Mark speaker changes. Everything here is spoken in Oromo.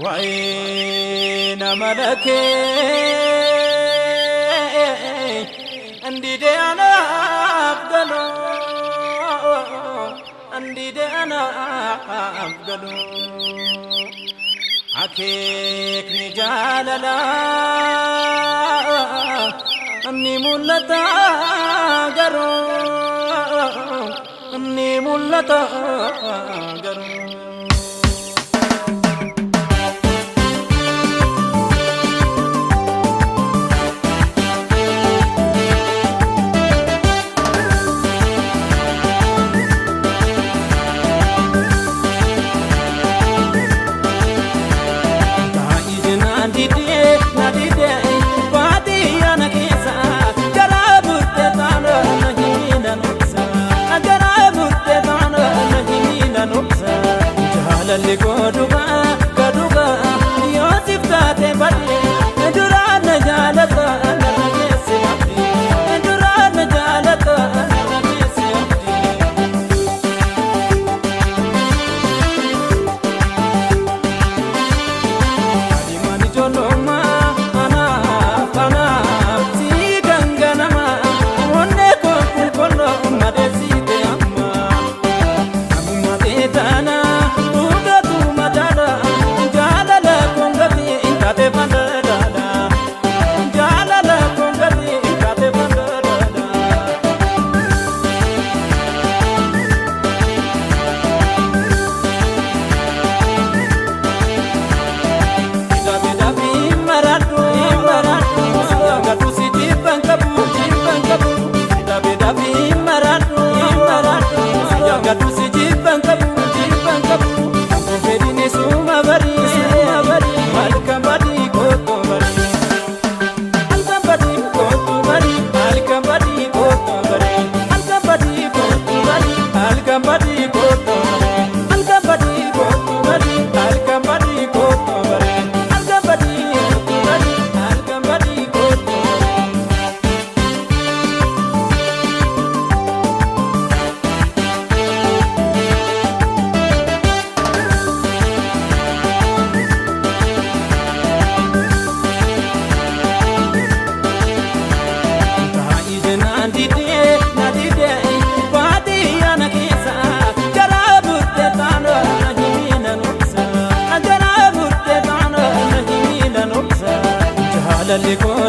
Speaker 1: Waa'ee nama lakee andidee anaaf galuu andidee anaaf galuu akeekni jaalalaa ni mul'ata garuu ni mul'ata garuu. Jaalalli godhugaa godhugaa yoo siif taate badhee duraan na jaalata narra keessa abdii duraan na jaalata narra keessa abdii. Adeemaan ijoollummaa anaaf anaaf si ganganama onnee koo qulqulluu madeessite amma. Namummaa ta'e dhugatu madaala jaalala koongati taate fandadaadha jaalala koongati taate fandadaadha. Dabi maradhu maradhu gadhu si jibban qabu jibban qabu dabi dabi maradhu maradhu gadhu si jibban qabu jibban qabu kun fedhini suma bari suma bari halkan badi kootu bari halkan badi kootu bari halkan badi kootu bari halkan badi kootu bari halkan badi kootu bari halkan badi kootu bari halkan badi kootu bari halkan badi kootu bari halkan badi kootu bari. Na didee baadiyyaa na keessa garaa murtee taana na himina nuqsa garaa murtee taana na himina nuqsa jaalalli koo.